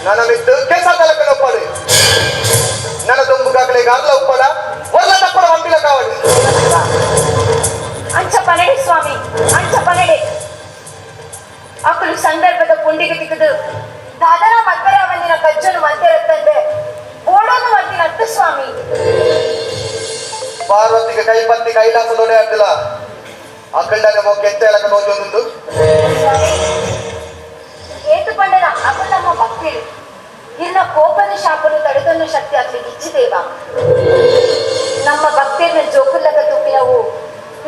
ನನ್ನ ಮಿತ್ತು ಕೆಸ ತಲಕನ ಒಪ್ಪಡು ನನ್ನ ತುಂಬು ಕಾಕಲೆ ಗಾರ್ಲ ಉಪ್ಪಡ ಒಲ್ಲ ತಪ್ಪಡ ಹಂಪಿಲ ಕಾವಡಿ. ಅಂಚ ಪನಡೆ ಸ್ವಾಮಿ, ಅಂಚ ಪನಡೆ. ಅಕಲು ಸಂದರ್ಭದ ಪುಂಡಿಗೆ ತಿಕ್ಕದು ದಾದನ ಮಲ್ಪರ ಬಂದಿನ ಕಜ್ಜನು ಮಲ್ತೆರತ್ತಂದೆ ಓಡೋನು ಮಲ್ತಿನ ಅತ್ತು ಸ್ವಾಮಿ. ಪಾರ್ವತಿಗೆ ಕೈಪತ್ತಿ ಕೈಲಾಸದೊಡೆ ಅಡ್ಡಲ ಅಕ್ಕಂಡನೆ ಮೋ ಕೆತ್ತ ಎಲಕ ತೋಜೊಂದು. ಏತು ಪಂಡನ ಅಕು ನಮ್ಮ ಭಕ್ತಿರು ಇನ್ನ ಕೋಪದ ಶಾಪನು ತಡೆದನ್ನು ಶಕ್ತಿ ಆಗ್ಲಿ ಇಚ್ಚಿದೇವ. ನಮ್ಮ ಭಕ್ತಿಯನ್ನ ಜೋಕುಲ್ಲಕ ತುಪ್ಪಿನವು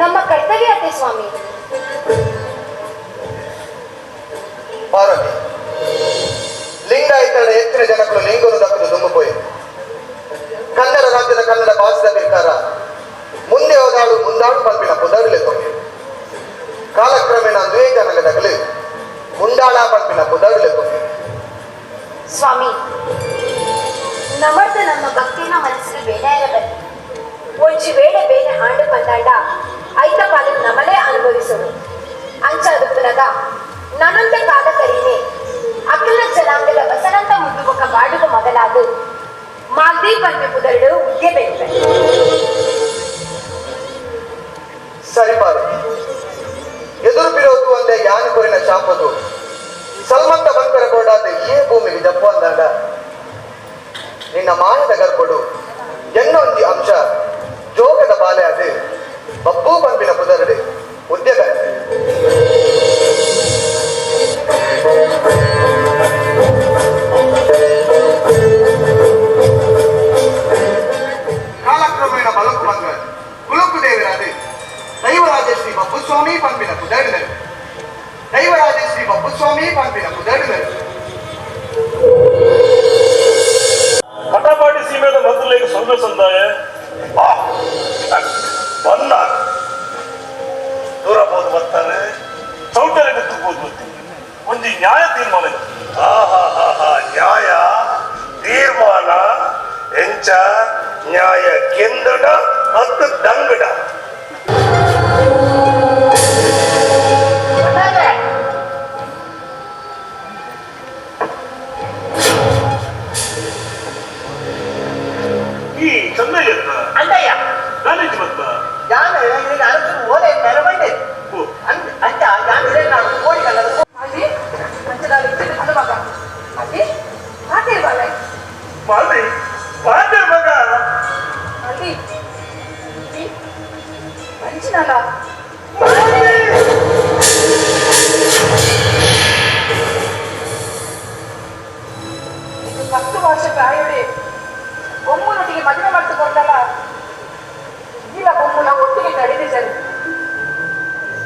ನಮ್ಮ ಕರ್ತವ್ಯ ಅತ್ತೆ ಸ್ವಾಮಿ. ಪಾರ್ವತಿ ಲಿಂಗಾಯತರ ಎತ್ತಿನ ಜನಗಳು ಲಿಂಗನು ದಕ್ಕದು ದುಂಬುಪೋಯಿ ಕನ್ನಡ ರಾಜ್ಯದ ಕನ್ನಡ ಭಾಷೆದ ಪ್ರಕಾರ ಮುಂದೆ ಹೋದಾಳು ಮುಂದಾಳು ಪಲ್ಪಿನ ಪುದರ್ಲೆತ್ತೊ ಕಾಲಕ್ರಮೇಣ ಅಂದುವೇ ಜನಗದಗಲು ಮುಂಡಾಳ ಪಲ್ಪಿನ ಪುದರ್ಲೆತ್ತೊ. ಸ್ವಾಮಿ, ನಮರ್ದ ನಮ್ಮ ಭಕ್ತಿನ ಮನಸ್ಸಿಗೆ ಬೇಡ ಇರಬಲ್ಲಿ. ಒಂಜಿ ವೇಳೆ ಬೇನೆ ಆಂಡು ಬಂದಾಂಡ ಐತ ಪಾಲು ನಮಲೇ ಅನುಭವಿಸೋದು. ಅಂಚಾದುಪ್ಪುನಗ ನನ್ನಂತೆ ಕಾಲ ಕರೀನೆ ಅಖಿಲ ಜನಾಂಗದ ವಸನಂತ ಮುದ್ದುಬೊಕ್ಕ ಬಾಡುಗ ಮಗಲಾದು ಮಾಲ್ದೀಪ್ ಪಲ್ಪಿ ಪುದರ್ಡು ಉದ್ಯ ಬೆನ್ಪೆ. ಸರಿ ಪಾರ್ವತಿ, ಎದುರು ಬಿರೋದು ಒಂದೇ ಯಾನು ಕೊರಿನ ಶಾಪದು ಸಲ್ಮಂತ ಬಂಕರ ಕೋಡಾದ ಈ ಭೂಮಿಗೆ ಜಪ್ಪು ಅಂದಾಗ ನಿನ್ನ ಮಾಯದ ಗರ್ಭಡು ಎನ್ನೊಂದಿ ಅಂಶ ಜೋಗದ ಬಾಲೆ ಅದು ಬಬ್ಬೂ ಪಂಪಿನ ಪುದರಡು ಉದ್ಯ ಬೆನ್ಪೆ. ಕಾಲಕ್ರಮೇಣ ಬಲಕು ಬಂದ ಕುಲುಕು ದೇವರಾದ ದೈವರಾಜ ಶ್ರೀ ಬಬ್ಬುಸ್ವಾಮಿ ಪಂಪಿನ ಪುದರ್ಡು, ದೈವರಾಜ ಶ್ರೀ ಬಬ್ಬುಸ್ವಾಮಿ ಪಂಪಿನ ಪುದರ್ಡು. ಕಟಪಾಡಿ ಸೀಮೆದ ಮೊದಲಿಗೆ ಸೊಲ್ವೆ ಸಂದಾಯ ಬಂದ ದೂರ ಬೋದು ಬರ್ತಾರೆ. ಚೌಟರೆ ಬಿತ್ತು ಬರ್ತೀವಿ ಒಂದು ನ್ಯಾಯ ತೀರ್ಮಾನ ಇದು. ಆಹಾ, ನ್ಯಾಯ ತೀರ್ಮಾನ ಎಂಚ ನ್ಯಾಯ ಕೆಂದಡ ಮತ್ತು ದಂಗಡ. ಈ ಚಂದಯ್ಯ ಅಂದಯ್ಯ. ನಾನೇಜ್ ಬತ್ತ. ಯಾನ್ ಇದಕ್ಕೆ ಅರಸು ಓಲೆ ಪೆರಬಂಡೆ ಅಂಚ ಯಾನ್ ಇದೇ ನಾನು ಕೋಡಿ ಕಲ್ಲದ. ಅಲ್ಲಿ ಮಂಚದಾಳಿ ಅಲ್ಲ ಮಗ, ಅಲ್ಲಿ ಮಾತಿರ್ಬಾಲೆ. ಮಾಲ್ದಿ ಪಾಂಡೆ ಮಗ. ಅಲ್ಲಿ ಈ ಮಂಚಿನಲ್ಲ. ಇದು 10 ವರ್ಷ ಪ್ರಾಯಡೆ ಬೊಮ್ಮನೊಟ್ಟಿಗೆ ಮದುವೆ ಮಾಡಿಕೊಂಡಲ್ಲ. ಇಲ್ಲ, ಬೊಮ್ಮನ ಒಟ್ಟಿಗೆ ತಡೆದೆ ಸರ್.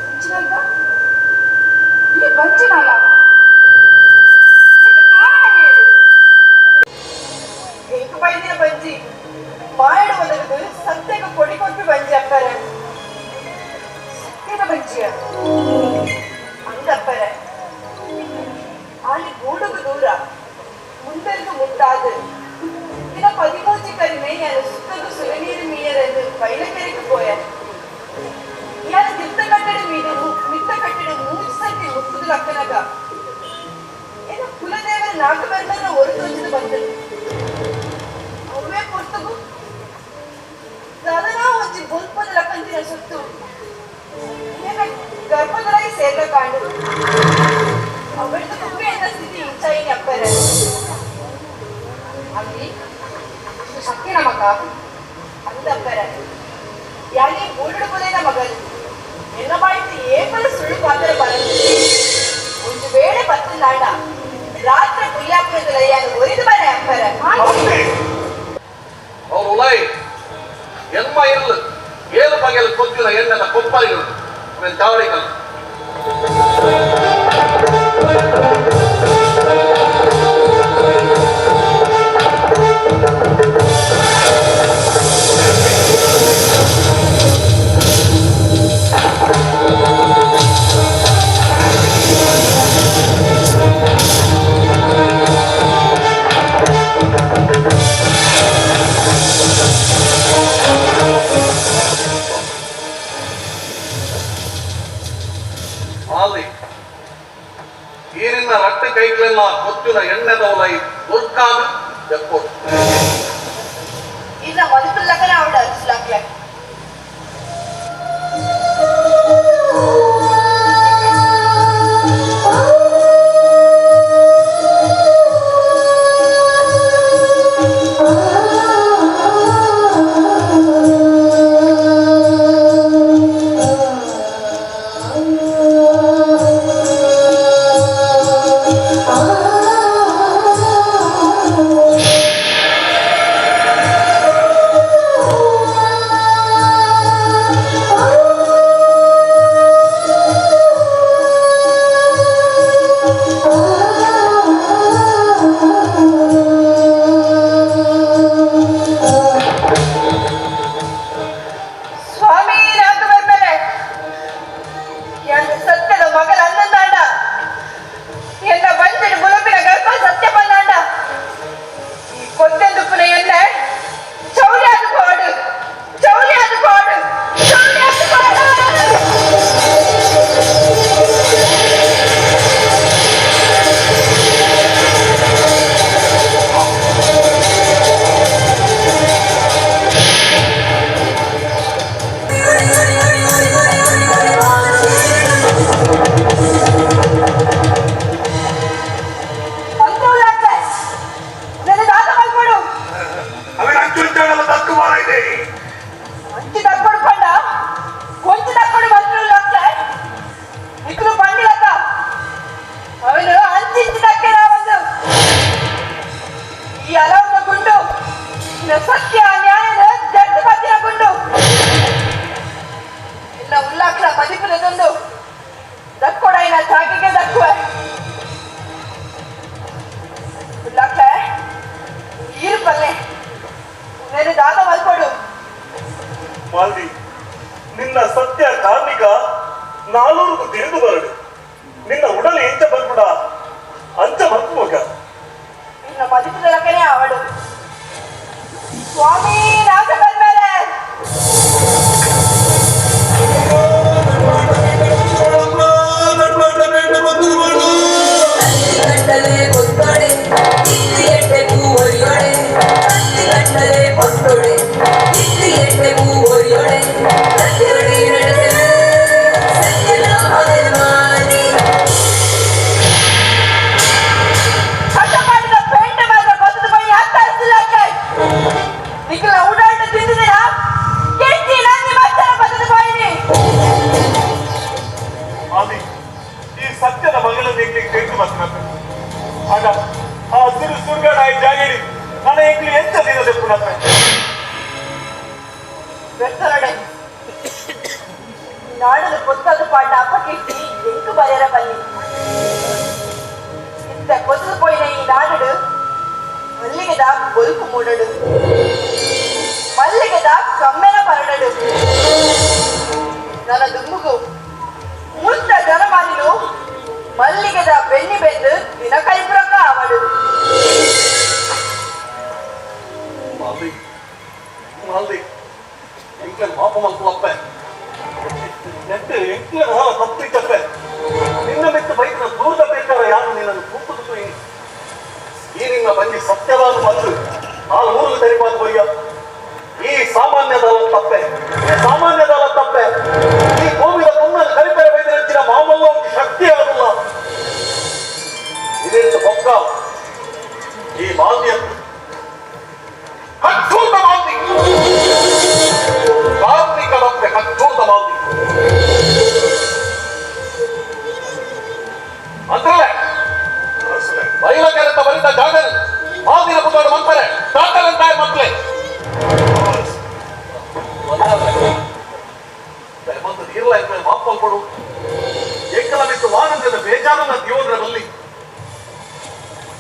ಮಂಚಿನಲ್ವಾ ಈ ಬಂಚಿನಲ್ಲ, ಇದಕ್ಕೆ ಕಾರಣ ಏನು? ಎಂಕು ಬೈದಿನ ಬಂಜಿ ಮಾಯಡ ಬದಲು ಸತ್ಯಗ ಕೊಡಿ ಕೊಪ್ಪಿ ಬಂಜಿ ಅಪ್ಪರೆ. ಸತ್ಯದ ಬಂಜಿಯ? ಅಂದಪ್ಪರೆ, ಅಲ್ಲಿ ಗೂಡುಗು ದೂರ ಮುಂದೆಂದು ಮುಟ್ಟಾದು ದಿನ ಪದಿಮೂಜಿ ಕರಿಮೆ ಯಾನು ಸುತ್ತಗು ಸುಲನೀರು ಮೀಯರೆಂದು ಬೈಲಕೆರೆಗೆ ಪೋಯ. ಯಾನು ದಿತ್ತ ಕಟ್ಟಡ ಮೀನು ಮಿತ್ತ ಕಟ್ಟಡ ಮೂಜಿ ಸರ್ತಿ ಮುತ್ತುದು ಲಕ್ಕನಗ ಏನ ಕುಲದೇವರ ನಾಗಬೆಲ್ಲನ ஒரு ತೋಜಿದು ಬಂದನು. ಅವೇ ಪೊರ್ತುಗು ದಾದನಾ ಒಂಜಿ ಬೊಲ್ಪದ ಲಕ್ಕಂತಿನ ಸುತ್ತು ಏನ ಗರ್ಭದರಾಗಿ ಸೇರ್ದ ಕಾಂಡು. ಅವಳದು ಕುಪ್ಪೆ ಎಂದ ಸ್ಥಿತಿ ಇಂಚಾಯಿನಿ ಅಪ್ಪರೆ. ಅಲ್ಲಿ ಸತ್ಯನ ಮಗ. ಅಂದಪ್ಪರೆ, ಯಾನೇ ಬೂಡುಡು ಬುಲೇನ ಮಗನು ಎನ್ನ ಬಾಯಿತು ಏಪಲ ಸುಳ್ಳು ಪಾತ್ರ ಬರಂದು. ಒಂದು ವೇಳೆ ಬತ್ತುಂದಾಂಡ ರಾತ್ರಿ ಪುಲ್ಯಾಪುರದಲ್ಲಿ ಯಾನು ಒರಿದು ಬರೆ ಅಪ್ಪರೆ. ಮಾಲ್ದಿ ಅವ್ರು ಉಲಾಯಿ ಎನ್ಮ ಇರ್ಲು ಏಳು ಬಗೆಯಲ್ಲಿ ಕೊತ್ತಿನ ಎಣ್ಣೆದ ಕೊಪ್ಪರಿಗಳು ಆಮೇಲೆ ಚಾವಡಿಗಳು. ಮಾಲ್ದಿ ಈ ನಿನ್ನ ಮುರ್ಕಾದ ದೆಪ್ಪೋಡು ಇನ್ನ ಮದುಪುಲ್ಲಕನ ಅವಡ ಅನ್ಸಲಾಕ್ಲೆ ಸತ್ಯ ನ್ಯಾಯದ ಜಡ್ಡು ಬತ್ತಿನ ಗುಂಡು ಇನ್ನ ಉಲ್ಲಾಖಲ ಮದಿಪುನದೊಂದು ದಕ್ಕೊಡೈನ ಜಾಗಿಗೆ ದಕ್ಕುವೆ ಉಲ್ಲಾಖ ಈರು ಪಲ್ಲೆ నేను దాద ಮಲ್ಕೊಡು ಮಾಲ್ದಿ ನಿನ್ನ ಸತ್ಯ ಕಾರ್ಮಿಕ ನಾನೂರು ತಿಳಿದು ಬರಡು ನಿನ್ನ ಉಡಲು ಎಂಚ ಬರ್ಬಿಡ ಅಂಚ ಮಲ್ಪುವಾಗ ನಿನ್ನ ಮದಿಪುದಲಕನೇ ಅವಡು ಸ್ವಾಮಿ ನಾಗ ಬಂದ್ಮೇಲೆ ಸತ್ಯದ ಮಗಳನ್ನು ಎಂಕ್ಲಿಗೆ ಬರ್ತಿನಪ್ಪ ಆಗ ಆ ಸುರು ಸುರ್ಗಡಾಯಿ ಜಾಗೇರಿ ನನ್ನ ಎಂಕ್ಲಿ ಎಂತ ದಿನ ದೆಪ್ಪುನಪ್ಪ ಬೆತ್ತಲಡೆ ನಾಡಲು ಪೊತ್ತದು ಪಾಟ ಅಪ್ಪಕಿಟ್ಟಿ ಎಂಕು ಬರೆಯರ ಬಲ್ಲಿ ಇಂತ ಕೊತ್ತದು ಪೋಯಿನ ಈ ನಾಡು ಮಲ್ಲಿಗೆದ ಬೊಲ್ಪು ಮೂಡಡು ಮಲ್ಲಿಗೆದ ಕಮ್ಮೆನ ಪರಡಡು ನನ್ನ ದುಮ್ಮುಗು ಮುತ್ತ ಜನಮಾನಿಲು ಮಲ್ಲಿಗೆದ ಬೆನ್ನಿ ಬೆಂದು ದಿನ ಕೈಪುರಕ ಅವಳು ಮಾಲ್ದಿ ಮಾಲ್ದಿ ಎಂಕ್ಲೆ ಮಾಪ ಮಲ್ಪುವಪ್ಪೆ ನೆಟ್ಟು ಎಂಕ್ಲೆ ತಪ್ಪಿದ್ದಪ್ಪೆ ನಿನ್ನ ಮೆತ್ತ ಬೈಕಿನ ದೂರದ ಬೇಕಾದ ಯಾರು ನಿನ್ನನ್ನು ಕೂಪುದು ಈ ನಿನ್ನ ಬಂದಿ ಸತ್ಯವಾದ ಬಂದು ಆ ಊರು ತರಿಬಾದ ಬಯ್ಯ ಈ ಸಾಮಾನ್ಯದಲ್ಲ ತಪ್ಪೆ ಈ ಸಾಮಾನ್ಯದಲ್ಲ ತಪ್ಪೆ ಈ ಭೂಮಿಯ ಪುಣ್ಣಲ್ಲಿ ಕರಿಪೆರೆ ಬೈದಿರಂಚಿನ ಮಾಮಲ್ಲ ಒಂದು ಶಕ್ತಿ ಆಗಲ್ಲ ಇದೇಂತ ಬೊಕ್ಕ ಈ ಮಾಲ್ದಿಯ ಕಚ್ಚೂರ್ದ ಮಾಲ್ದಿ ಕಾರ್ಮಿಕ ಬಪ್ಪೆ ಕಚ್ಚೂರ್ದ ಮಾಲ್ದಿ ಅಂದ್ರೆ ಬೈಲ ಕೆರೆತ ಬರಿತ ಜಾಗನ್ ಮಾಲ್ದಿನ ಪುತ್ತೋಡು ಮಂತ್ರೆ ತಾತಲಂತಾಯ ಮಕ್ಕಳೇ ನೀರ್ಲ ಮೇಲೆ ಮಾಪಲ್ಪಡು ಏಕಲ ಬಿಟ್ಟು ವಾನಂದದ ಬೇಜಾರನ್ನ ದೇವದ್ರ ಬಲ್ಲಿ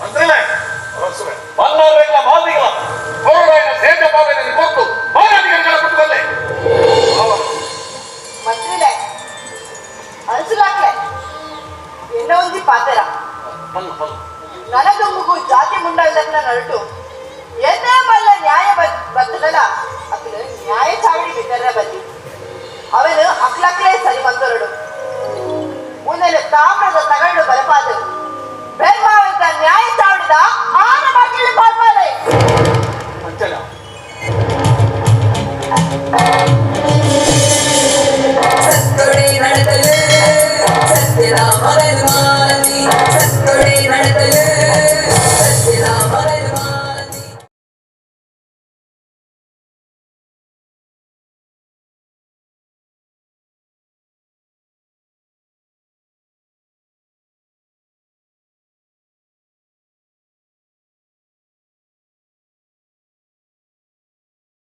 ಅಂದ್ರೆ ಮನ್ನಾರ್ಗಳ ಮಾದಿಗಳ ಹೊರಡಾಯನ ಸೇಜ ಪಾವೆನ ಕೊಟ್ಟು ಮಾನಾಧಿಕಾರಿಗಳ ಬಿಟ್ಟುಕೊಳ್ಳೆ ಮಂತ್ರಿಲೆ ಅನ್ಸುಲಾಕ್ಲೆ ಎನ್ನ ಒಂಜಿ ಪಾತೆರ ನನಗಮ್ಮಗೂ ಜಾತಿ ಮುಂಡಾಯ್ದನ್ನ ನರಟು ಎನ್ನೇ ಮಲ್ಲ ನ್ಯಾಯ ಬತ್ತದಲ್ಲ ಅಕ್ಲು ನ್ಯಾಯ ಚಾವಡಿ ಬಿದ್ದರ ಬಲ್ಲಿ ಅವನು ಅಕ್ಲಕ್ಲೇ ಸರಿ ಮಂದೊರಡು ಉನ್ನೆಲೆ ತಾಮ್ರದ ತಗಡು ಬಲಪಾದು ಬೆರ್ಮಾವಂತ ನ್ಯಾಯ ಚಾವಡಿದ ಆನೆ